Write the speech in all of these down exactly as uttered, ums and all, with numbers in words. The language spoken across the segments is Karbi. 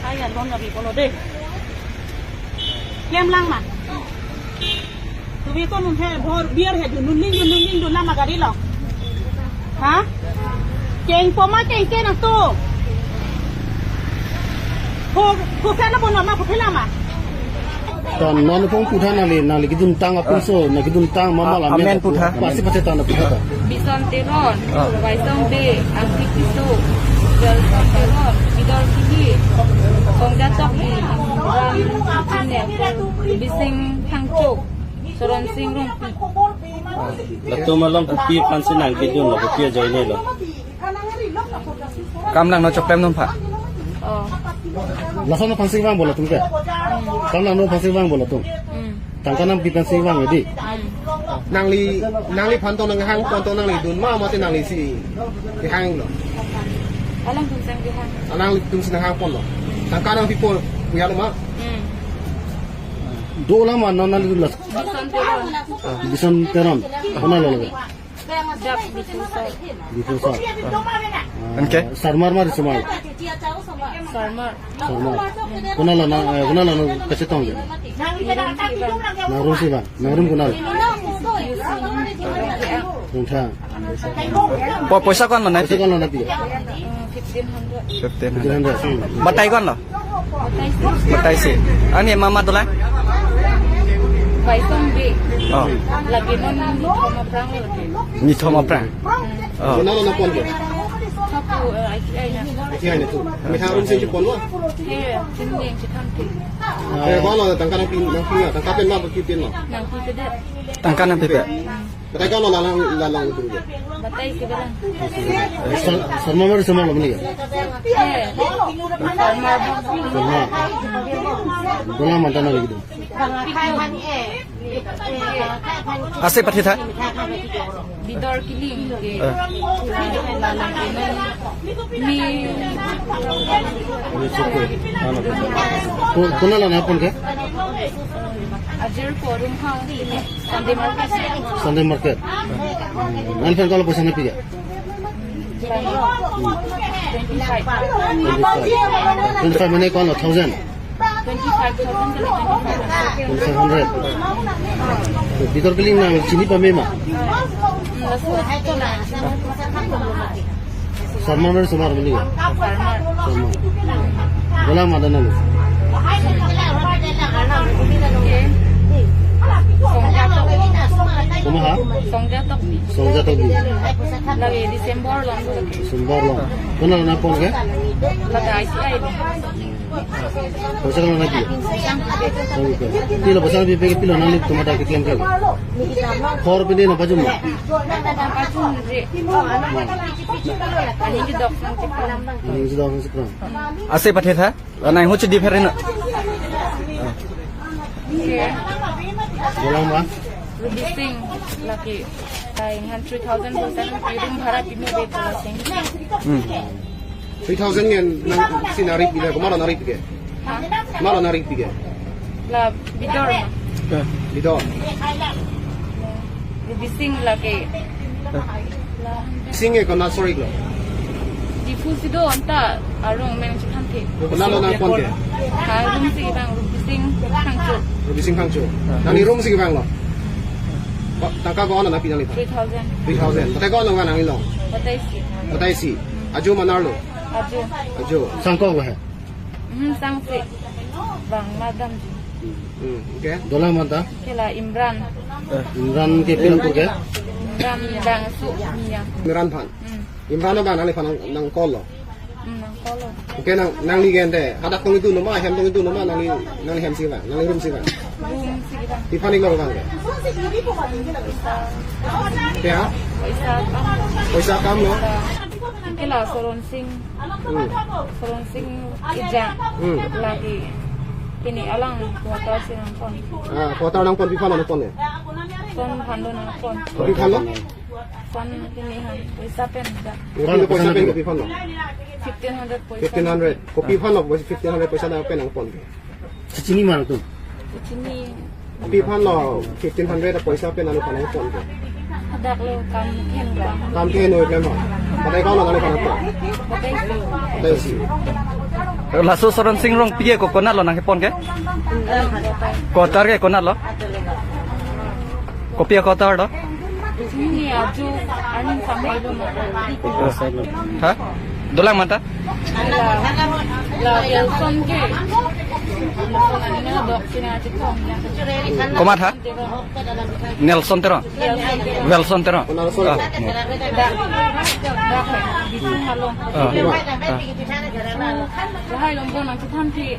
Ayan, bon gabi polo de. Klem lang ma. Tumi ko nun he bhor beer he dun, nun ling dun, nun ling dun lama gari lo. Ha? Keng poma keng keng nang tu. Ho, ho kana bon lama, ho lama. Ton non pong putha nangli, nangli kedun tang apun so, nang kedun tang mama la amen putha. Pasi pasi tang putha ta. Bison Teron, ah. Waisong Bey, Angtik Tisso, Gelson Teron, Bidor Kili, Songja Tokbi, Ram Chine, Bising Thangcho, Soron Sing Rongpi. Latum along kopi aphan si nang kedun lo, kopi ajoine lo. Kam nangno choklem nung pha. Oh. Lason aphan si vang bo latum ke. Kam nangno aphan si vang bo latum. Hmm. Tangka nangpi aphan si vang edi. Hmm. Nangli, nangliphan to nanghang pon to nangli dun ma mate nangli si kehang lo. Alangtum si kehang. Nanglitum si nanghang pon lo. Tangka nangpi apor puya lo ma. Hmm. Do lama non nanglidun la. Bison Teron. Bison Teron. Konat lo lake? Dak Diphu side. Diphu side. Ah. Anke? Sarmar ma risomar? Sarmar. Sarmar. Konat lo nang, eh, konat lo nang kachetong ke? Nang room si vang. Nang room konat lo? Rongtha. Po-, poisa ko-an lo nangpi? Poisa ko-an lo nangpi? Fifteen hundred. Fifteen hundred. Fifteen hundred. Hmm. Batai ko-an lo? Batai si. Batai si. Ani mama dolang? Waisong Bey. Oh. Lake non nithom aphrang lake. Nithom aphrang. Hmm. Oh. Konat lo nangpon ke? Kapu, eh, I T I na. I T I na tu. Methang room si chepon lo? He, chini chethang ti. Eh, ko-an lo tangka nangpi, nangpi ya, tangka pen ma, kopi pen lo? Nangpipe det. Tangka nangpipe. Hmm. Batai ko-an lo lalang, lalang itu ya. Batai ke bilang. Sar-, Sarmar ma risomar lo mani ya? Eh, Sarmar bang. Sarmar. Dolang ma ta nangli kedun? Ase pathitha? Bidor Kili ke. Eh. Lalang ke non. Mi. Ko-, konat lo nangpon ke? Ajir forum ha. Sunday market. Sunday market. Hmm. Nangphan ko-an lo poisa nangpi ke? Twenty-five. Twenty-five. Twenty-five mane ko-an lo, thousand? Twenty-five thousand kali twenty-five. Twenty-five hundred. To Bidor Kili nang chini pame ma? Hmm, laso. Sarmar ma risomar mani? Sarmar. Sarmar. Dolang ma ta nangli? Songja Tokbi. Komat ha? Songja Tokbi. Songja Tokbi. Lake December lo. December lo. Konat lo nangpon ke? Lake I T I lo. Poisa ko-an lo nangpi? Pilo poisa nangpipe ke, pilo nanglitum ta keklem ke? Hor pini nangpajun ma? Pajun re. Aning kedok nangchepon. Aning kedok nangchepon. Ase pathitha? Nang huchi di pherin na. Oke. Dolang ma? Ruby Singh lake. Lain han three thousand, room bhara pimi be pura sing. Hmm. Three thousand ngen nangsi nangri pile, komat lo nangri pike? Ha? Komat lo nangri pike? La Bidor ma. Eh. Bidor. Ruby Singh lake. Eh. Singh ke konat, sorry lo. Diphu si do anta arong men chitham the. Konat lo nangpon ke? Ha, room si vang, Ruby Singh Phangcho. Ruby Singh Phangcho. Nangli room si vang lo? Ba, tangka ko-an lo nangpi nangli? Three thousand. Three thousand. Batai ko-an lo vang nangli lo? Batai si. Batai si. Ajo ma nar lo? Ajo. Ajo. Sangkok lo he? Hmm, sangsi. Bang madam ji. Hmm, oke. Dolang ma ta? Ke la Imran. Eh, Imran ke pin ke? Imran Bangso Mia. Imran phan. Hmm. Imran abang nangliphan nang, nang call lo? Hmm, nang call lo. Oke, nang, nangli ke ante hadak tong itu nama, hem tong itu nama, nangli, nangli hem si vang, nangli room si vang? Room si vang. Pi aphan ik lo vang ke? Ya? Poisa akam. Poisa akam lo? Ke la Soron Singh. Hmm. Soron Singh Ejang. Hmm. Lake. Pini alang quarter si nangpon. Ah, quarter nangpon, pi aphan nangpon ya? Son phan do nangpon. Pi aphan lo? Son pini han poisa pen da. Pi aphan lo poisa pen, pi aphan lo? Fifteen hundred poisa. Fifteen hundred. Kopi aphan lo fifteen hundred poisa da pen nangpon? Chechini ma nangtum? Chechini. Pi aphan lo fifteen hundred poisa pen nangliphan nangpon? Hadak lo kam kehen kam. Kam kehen oi klem ho. Batai ko-an lo nangliphan nangpon? Batai si. Batai si. Laso Soron Sing Rongpi ke ko konat lo nangkepon ke? Kotar ke konat lo? Kopi akotar do? Ini aju aning sampai do ma. Ha? Dolang mata? La, la Nelson ke. Nelson aning dok sini aja tong. Komat ha? Nelson Teron. Nelson Teron. Nelson Teron. Ah, no. Dak, dak, dak, di sini halong. Ah, ah. Lahai long ko nangchethan ke.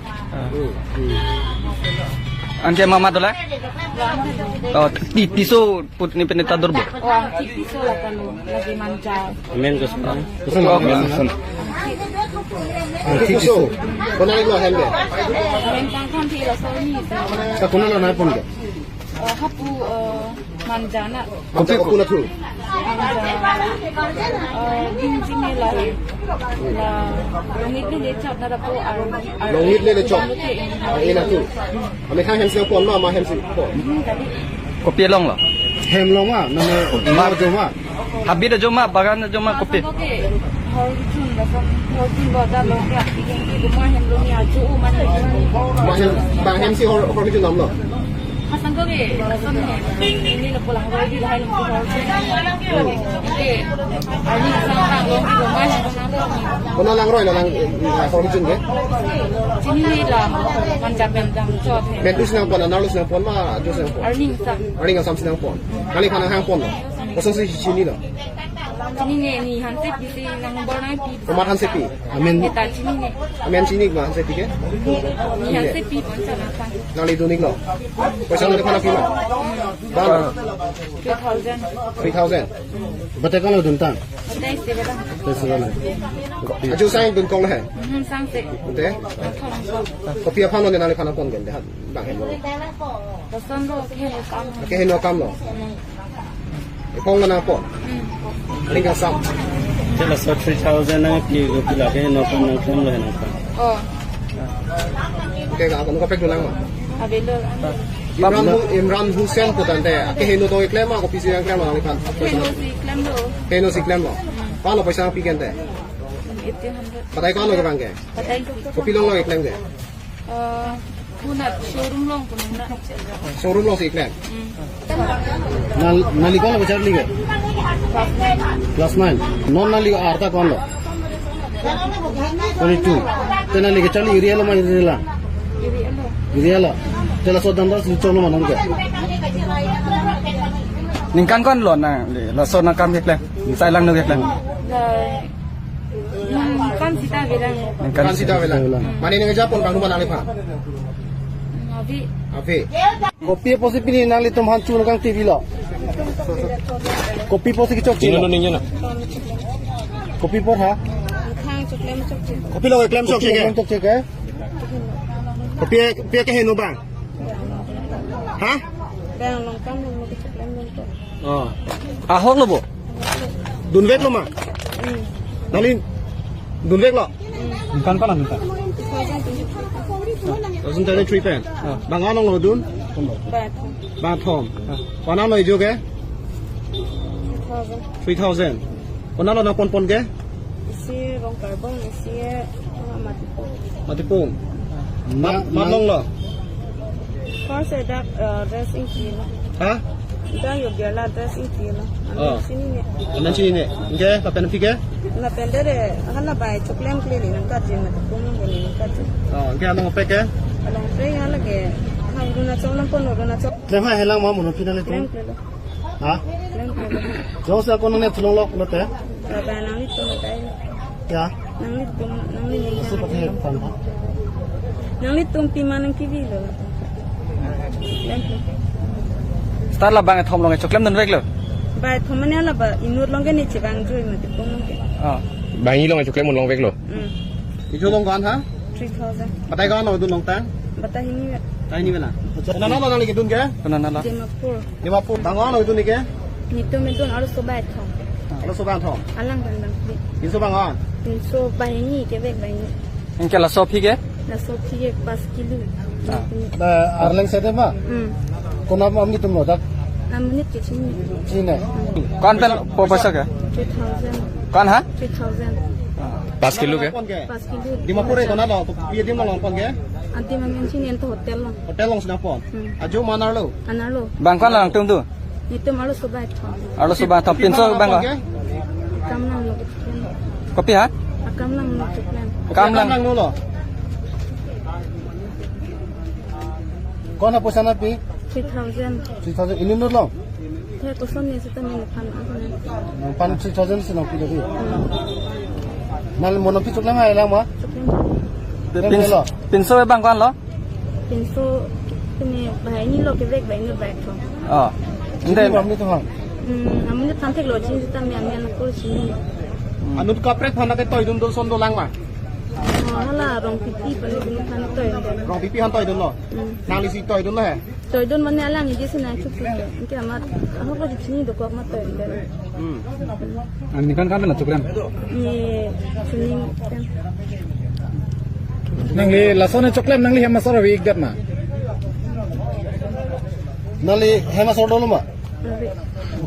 Anke mama dola? Oh, ti, tiso put ni peneta dorbo. Oh, ang ti, tiso la kanu, lagi manja. Amen, Gus. Gus, Gus. Ti, tiso. Kona lagi lo hem de. Amen, tang kan ti la so ni. Sa kona lo na pon ke? Eh, hapu, eh, manja na. Kopi ko puna thu. Manja. Eh, din sini la. La, longit le chap na dapo ar, ar. Longit le chap. Ar ina thu. Ami khan hem si pon ma, ma hem si pon. Hmm, tadi. Kopi long lo? Hem long ma, na ma, ma jo ma. Habit ajo ma, bagan ajo ma kopi. Oke. Hor chun da sam, hor chun ba da long ya, ti keng ki ma hem long ya, ju u man. Ma hem, ba hem si hor, hor chun nam lo. Hasang ko ke, sam ne. Ini na pulang roi di lahai long hor chun. Oke. Ani sang sang long di ma hem long nam. Kona lang roi na lang, eh, hor chun ke? Chini ni la, manja pen dam chot he. Pen tu si nangpon, nar lo si nangpon ma, tu si nangpon. Arning sang. Arning sang si nangpon. Kali khana hangpon lo. Kosonsi chinilo? Chinine, ne Hansepi si nang bor nangpi. Komat Hansepi? Amen. Neta chinine. Amen chini ma Hansepi ke? Ne Hansepi pon sa nang sang. Nangli dun-iklo? Paisa nangli khana pi ma? Bang? Three thousand. Three thousand. Batai ko-an lo duntang? Batai si batai. Batai si batai. Aju sang dunkok lo he? Hmm, sangse. Ante? Kopi aphan lo ne nangli khana pon gen de ha? Bang hem lo. Lason lo, keheno akam. Keheno akam lo. Hmm. Epong mana pon? Hmm. Aning kangsam. Te laso three thousand nangpi ko pila keheno akam nangklem lo, heno akam. Oh. Oke, ka akun ko pek dulang ma? Avelo. Imran Hu-, Imran Hussain putangte, keheno atum keklem ma, kopisi nangklem ma nangliphan? Keheno si klem lo. Keheno si klem lo. Hmm. Ko-an lo paisa pi ke ante? Eighteen hundred. Batai ko-an lo kevang ke? Batai. Kopi along lo keklem ke? Eh, konat showroom along konat. Showroom along si keklem. Hmm. Nang, nangli ko-an lo kacharli ke? Class nine. Non nangli arta ko-an lo? Twenty-two. Te nangli kacharli area lo ma area lang? Area lo. Area lo. Te laso dam das luchon lo ma non ke? Ningkan ko-an lo nangli, laso nangkam keklem? Sai lang no keklem? La, ningkan sita avelang. Ningkan sita avelang. Mane nangkejapon bang nangliphan? Ave. Ave. Kopi apotsi pini nanglitum aphan chun kangti pilo? Kopi apotsi kechok chilo? Tinggal nunggu na. Kopi apot ha? Khang choklem chokche. Kopi lo keklem chokche ke? Choklem chokche ke? Kopi, kopi keheno bang? Ha? Bang long kam long ke choklem long to. Oh. Ahok lo bo? Dunvek lo ma? Hmm. Nangli dunvek lo? Hmm. Ningkan ko-an ningkan? Two thousand twenty-three pen. Ah. Bang ko-an lo dun? Bang thom. Bang thom. Ah. Ko-an lo ijo ke? Three thousand. Three thousand. Ko-an lo nangponpon ke? Isi Rongkarbong, isi, ah, Matipung. Matipung. Ma-, ma-, malong lo? First, eh, dak, eh, dress ingki lo. Ha? Dak yo gela dress ingki lo. Oh. Amen chinine. Amen chinine. Ingke, lapen aphi ke? Lapen dere, hala bai choklem kle ni nangkatji Matipung nang ni nangkatji. Oh, ingke along pek ke? Along pek ya lagi. Ha, Arunachal nangpon Arunachal. Klem ha helang ma mono phi nanglitum? Klem kle lo. Ha? Klem kle lo. Jongsi ako nangne thulong lok lote? Baba nanglitum atai. Ya. Nanglitum, nangli nang. Isi pathe pan ha? Nanglitum pi ma nangkevi lo. Klem kle. Star la bang thom along choklem dunvek lo? Bai thom mane la ba inut along ke ne chevang joi Matipung along ke. Ah. Bang along choklem dunvek lo. Hmm. Ijo along ko-an ha? Three thousand. Batai ko-an lo dun longtang? Batai hini vet. Batai hini vet na? Konat lo nangli kedun ke? Konat lo? Dimapur. Dimapur. Bang ko-an lo kedun ke? Netum kedun arloso bai thom. Arloso bai thom. Alang bang bang. Pinso bang ko-an? Pinso bai hini kevek bai hini. Ingke laso aphi ke? Laso aphi ke pas kilo. Ah. Ba Arleng sete ma? Hmm. Konat amonit atum lo dak? Amonit ke chini. Chini. Hmm. Ko-an pen po paisa ke? Three thousand. Ko-an ha? Three thousand. Ah. Pas kilo ke? Pas kilo. Dimapur e konat lo, pi adim lo nangpon ke? Adim amen si nento hotel lo. Hotel along si nangpon. Hmm. Ajo ma anerlo? Anerlo. Bang ko-an lo nangtum tu? Netum arloso bangkethom. Arloso bangkethom. Pinso bang ko? Akam nanglo. Kopi ha? Akam nanglo. Akam nang. Akam nanglo. Ko-an apoisa nangpi? Three thousand. Three thousand. Inut lo? He, koson ne seta nephan ako ne. Nephan three thousand si nangpi tadi. Hmm. Nangli mo nangpi choklem hai lang ma? Choklem. Nang pins-, lo? Pinso bang ko-an lo? Pinso, pini banghini lo kevek, banghini bangkethom. Oh. Ante. Chini bang ni tuhan. Hmm, amun than thek lo chini seta me amen ako chini. Anut kaprek aphan ke toidun do, son dolang ma? Oh, hala Rongpipi pen nephan toidun. Rongpipi aphan toidun lo? Hmm. Nangli si toidun lo he? Toidun mane alang iji si nangchok ke. Anke amat, ahok lo chini dokok amat toidun. Hmm. Ang nephan ko-an pen choklem? Ne chini kan. Nangli lason choklem nangli hem asor ave ik det ma? Nangli hem asor dolo ma? Ave.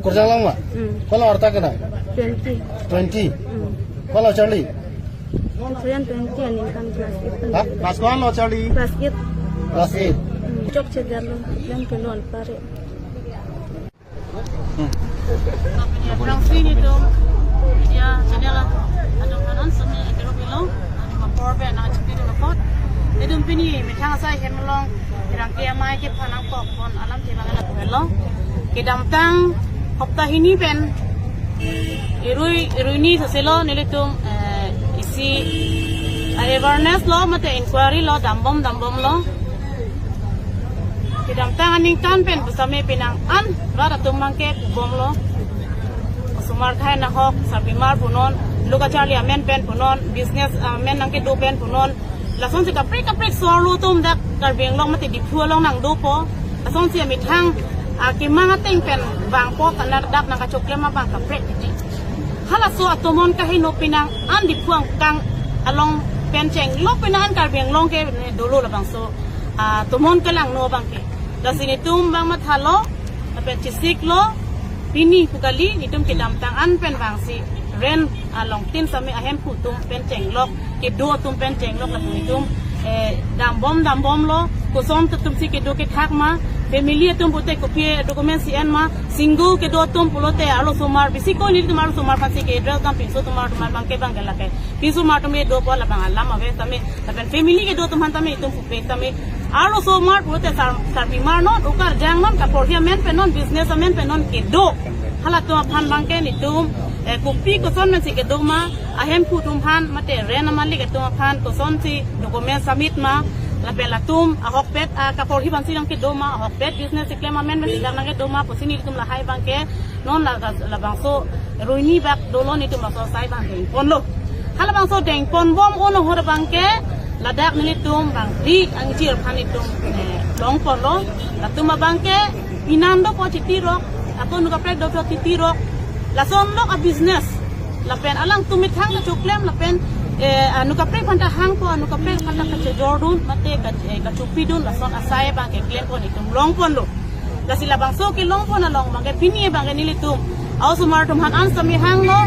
Kurjang lang ma? Hmm. Ko-an arta ke nang? Twenty. Twenty. Hmm. Ko-an charli? Two thousand twenty aningkan class eight. Ha? Class ko-an lo charli? Class eight. Class eight. Hmm. Chokche det lo, yang kelon pare. Aphrangsi netum, ya, channel atum aphan semi akhiro bilong, apor be nangchipidun apot. Netum pini methang asai hem along, pherangke amei kephan nangkokpon alamthe abang lapu helo. Kedamtang hopta hini pen, irui, irui ni soselo nelitum, eh, isi, eh, awareness lo, mate inquiry lo, dambom, dambom lo. Kedamtang aningkan pen pusitame penang an rat atum abangke pubom lo. Osomar akhei nahok, sarpimar punon, lo kacharli amen pen punon, business amen nangkedo pen punon. Lasonsi kaprek kaprek sor lo atum dak Karbi Anglong mate Diphu along nangdopo. Lasonsi amethang akemang ateng pen vangpo, konat dak nangkachoklem abang kaprek titi. Halaso atomon kaheno penang an Diphu angkang along pen chenglok penang an Karbi Anglong ke dolo labangso atomon kelangno abangke. Lasi netum abang mathalo, lapen chesiklo, pini pu kali, netum kedamtang an pen vangsi rent along tin sitame ahemphu atum pen chenglok, kedo atum pen chenglok, lapen netum, eh, dambom, dambom lo, koson atumsi kedo kethak ma, family atum pute kopi document si en ma, single kedo atum pulote arlosomar, bisi ko netum arlosomar aphansi ke-address dam, pinso osomar atum abangke abangke lake. Pinso osomar atum kedo apot labang alam ave tame, lapen family kedo atum aphan tame itum pupe tame. Arlosomar pulote sar, sarpimar non, okarjang non, kaporhi amen pen non, business amen pen non kedo. Halatum aphan abangke netum, eh, kopi koson pensi kedo ma, ahemphu atum aphan, mate rent amalik atum aphan, kosonsi document submit ma, lapen latum ahokpet, ah, kaporhi aphansi nangkedo ma, ahokpet business keklem amen pensi dak nangkedo ma, pusi netum lahai abangke, non la, la, labangso rui ni bak dolo netum laso asai abang dengponlo. Halabangso dengponbom un ahut abangke ladak nelitum bangri angjir aphan netum, eh, longponlo. Latum abangke pinan dopo chitirok, ato anu kaprek dopo chitirok. Lason lok a-business. Lapen alangtum methang kachoklem lapen, eh, anu kaprek aphanta hangpo, anu kaprek aphanta kachejordun, mate ka, eh, kachopidun, lason asai abangke klempo netum longponlo. Lasi labangso kelongpon along abangke pini abangke nelitum a-osomar atum aphan an sitame hanglo,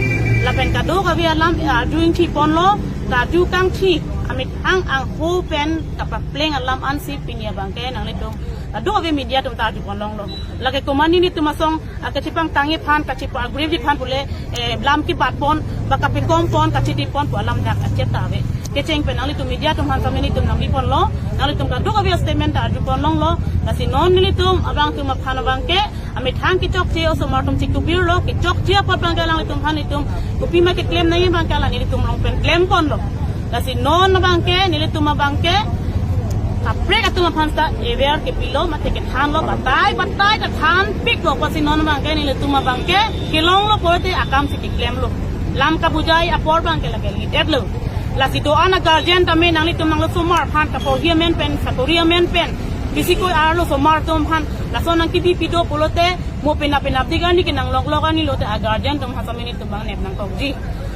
lapen kadokave alam, eh, arju ingthi ponlo, karju kangthi, amethang angho pen kapapleng alam ansi pini abangke nanglitum kadokave media atum ta arju ponlonglo. Lake komatne netum asong, ah, kachepangtangji aphan, kachepa-agree ji aphan pule, eh, lam kebatpon, ba kapikompon, kachedipon pu alam dak achet ta ave. Kecheng pen nanglitum media atum aphan sitame netum nangbiponlo, nanglitum kadokave statement ta arjuponlonglo, lasi non nelitum abangtum aphan abangke, amethang kechokche osomar atum chikubirlo, kechokche apot abangke alanglitum aphan netum kopima keklem nangji abangke alang nelitum along pen klemponlo. Lasi non abangke, nelitum abangke, kaprek atum aphan seta aware kepilo, mate kethanlo, batai, batai, kethanpiklo, pusi non abangke, nelitum abangke, kelonglo pulote akamsi keklemlo. Lam kabujai apor abangke lake li-etlo. Lasi do-an a-guardian tame nanglitum nanglo osomar aphan kaporhi amen pen, sakori amen pen, bisi ko arlosomar atum aphan, lason nangkebi pido pulote, mo penap penapdik arni kenangloklok arni lote a-guardian atum aphan sitame netum abang nep nangkokji.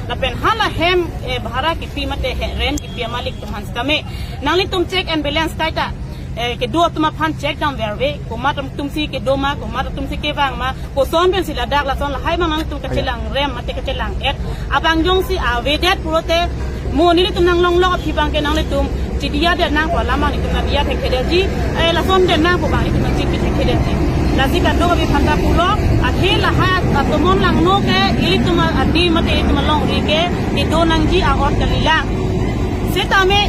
Lapen hala hem, eh, bhara kipi mate he rent kipi amalik atum aphan sitame nanglitum check and balance kaita, eh, kedo atum aphan check dam verve, komat atumsi kedo ma, komat atumsi kevang ma, koson pensi ladak lason lahai abang nangtum kachelang rem mate kachelang et abang jongsi avedet pulote Mo nelitum nanglonglok aphi abangke nanglitum chidiya det nangpo, alam abang nelitum nangdiya thekthedetji, eh, lason det nangpo abang nelitum nangchipi thekthedetji. Lasi kadokave aphanta pulo, athe lahai atomon langno ke ilitum a-, adim mate ilitum alongri ke kedo nangji a-ot kalilang. Setame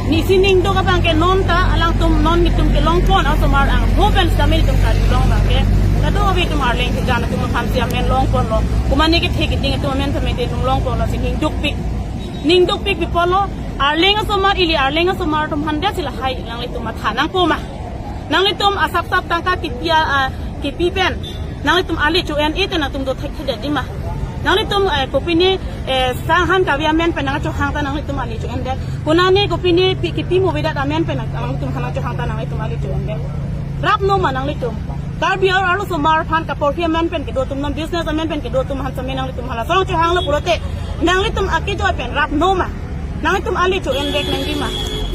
nesi ning duk abangke non ta alangtum non nelitum kelongpon asomar angho pen setame nelitum kalilong abangke kadokave itum Arleng Hejan atum aphansi amen longponlo. Komatne kethe keding atum amen tame te nung longponlo si ning dukpik. Ning dukpik pi apotlo, Arleng asomar, ili Arleng asomar atum aphan det si lahai nanglitum matha nangpo ma? Nanglitum asap sap tangka kipi a, a, kipi pen nanglitum ali cho-en-e te nangtum do thekthedetji ma? Nanglitum, eh, kopine, eh, sang han kave amen pen nangchohang ta nanglitum ali cho-en det? Konane kopine pi, kipi mo avedet amen pen nangtum han nangchohang ta nanglitum ali cho-en det? Rapno ma nanglitum? Karbi arlo osomar aphan kaporhi amen pen kedo atum, non business amen pen kedo atum aphan setame nanglitum hala asong chohanglo pulote nanglitum akejoi pen rapno ma? Nanglitum ali cho-en vek nangji ma?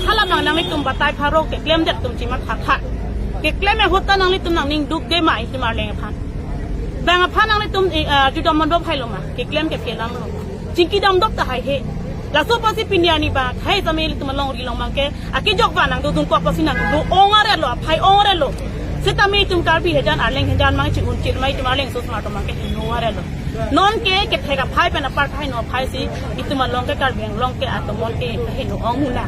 Hala abang nanglitum batai pharo keklemdet atum chimatha tha. Keklem ahut ta nanglitum nangning dukde ma itum Arleng aphan? Bang aphan nanglitum, eh, ah, judam mandop hailo ma? Keklem ke fail damlo. Chingki damdop tahai he. Laso apotsi pini arni abang hai setame ilitum alongri along abangke akejok abang nangdodun kok apotsi nangdo ong arelo, aphai ong arelo. Setame itum Karbi Hejan, Arleng Hejan abang chi-un chirmai itum Arleng osomar atum abangke heno arelo. Non ke kethek aphai pen apar kaheno aphai si itum along ke Karbi Anglong ke atomon ke heno ong muna.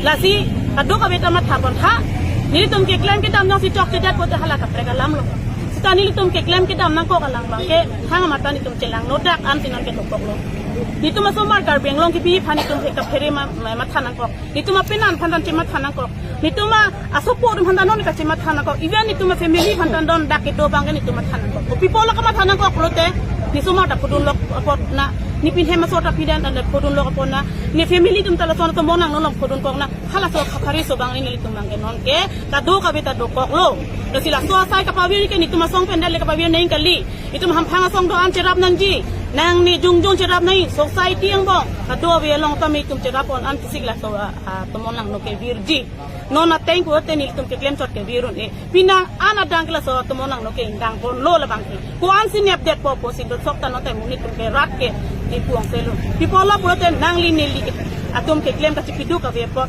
Lasi kadokave ta mathapon tha. Nelitum keklem kedam nangsi chokchedet pote hala kaprek alamlo. Seta nelitum keklem kedam nangkok alang abangke thang amata nelitum chelangno dak ansi non ke dokoklo. Nelitum asomar Karbi Anglong kebi aphan nelitum ke kaphere ma, ma, matha nangkok. Nelitum apenan aphan ta chimatha nangkok. Nelitum a, asopo atum aphan ta non kachimatha nangkok. Even nelitum a family aphan ta non dak kedo abangke nelitum matha nangkok. Kopi apotlo kamatha nangkok pulote, ne osomar ta phodunlok apot na, ne pinhem aso ta piden ta phodunlok apot na, ne family atum ta lason atomon langno along phodunkok na, halaso kaphere aso abang nelitum abangke non ke kadokave ta dokoklo. Lasi laso asai kapavir ke nelitum asong pen det le kapavir nang kali. Itum hamphang asong do-an cherap nangji. Nang ne jongjong cherap nang, society angbong kadokave along tame itum cherap-on an kisik laso a, a, atomon langno kevirji. Non ateng pulote nelitum keklem chot kevir un-e. Penang an adang ke laso atomon langno ke ingdangponlo labangke. Ko-ansi nepdetpo pusi dosok ta non tame nelitum ke rat ke dipuang selo. Pi apotlo pulote nangli neli ke atum keklem kachipiduk ave apot.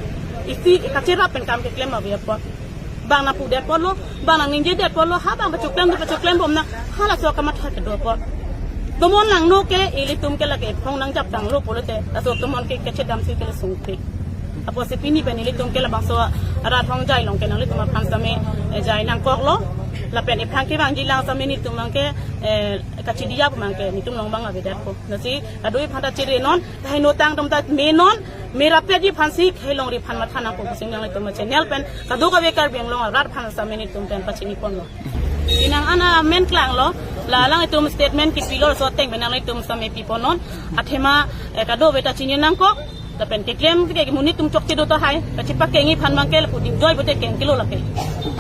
Isi kacherap pen kam keklem ave apot. Bang nangpudetpolo, bang nangningjedetpolo, ha bang pachoklem do pachoklembom na, halaso kamatha kedo apot. Atomon langno ke ilitum ke lake phong nangjap tanglo pulote, laso atomon ke kachedamsi ke sungpik. Apotsi pini pen ilitum ke labangso arat Hongjai along ke nanglitum aphan setame, eh, jai nangkoklo. Lapen ephan kevangji alang setame nelitum abangke, eh, kachidiya abangke nelitum along abang avedetpo. Lasi kadokave aphanta chiri non, tahai notang atum ta me non, me rapetji aphansi khei longri aphan matha nangkok pusi nanglitum channel pen kadokave Karbi Anglong arat aphan setame nelitum pen pachiniponlo. Penang an amen klanglo, la alanglitum statement kipilo laso ateng pen nanglitum setame piponnon, athema, eh, kadokave ta chini nangkok, lapen keklem ke monit atum chokche do tahai, kachipakeng aphan abangke lapu dingdoi pote kengkelo lake.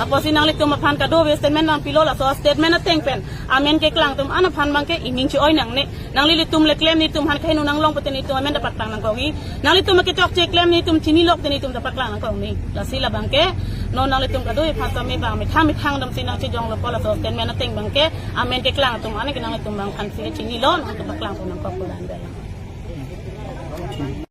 Apotsi nanglitum aphan kadokave statement nangpilo laso statement ateng pen amen keklang atum an aphan abangke ining che-oi nangne. Nanglitum le klem nelitum aphan kaheno nanglong pote nelitum amen ta paklang nangkok nang. Nanglitum akechokche klem nelitum chinilok te nelitum ta paklang nangkok nang. Lasi labangke non nanglitum kadokave aphan setame bang methang methang damsi nangchejonglo apot laso statement ateng abangke amen keklang atum an ke nanglitum abang aphansi chinilo, nangtum paklang nangkok pulang.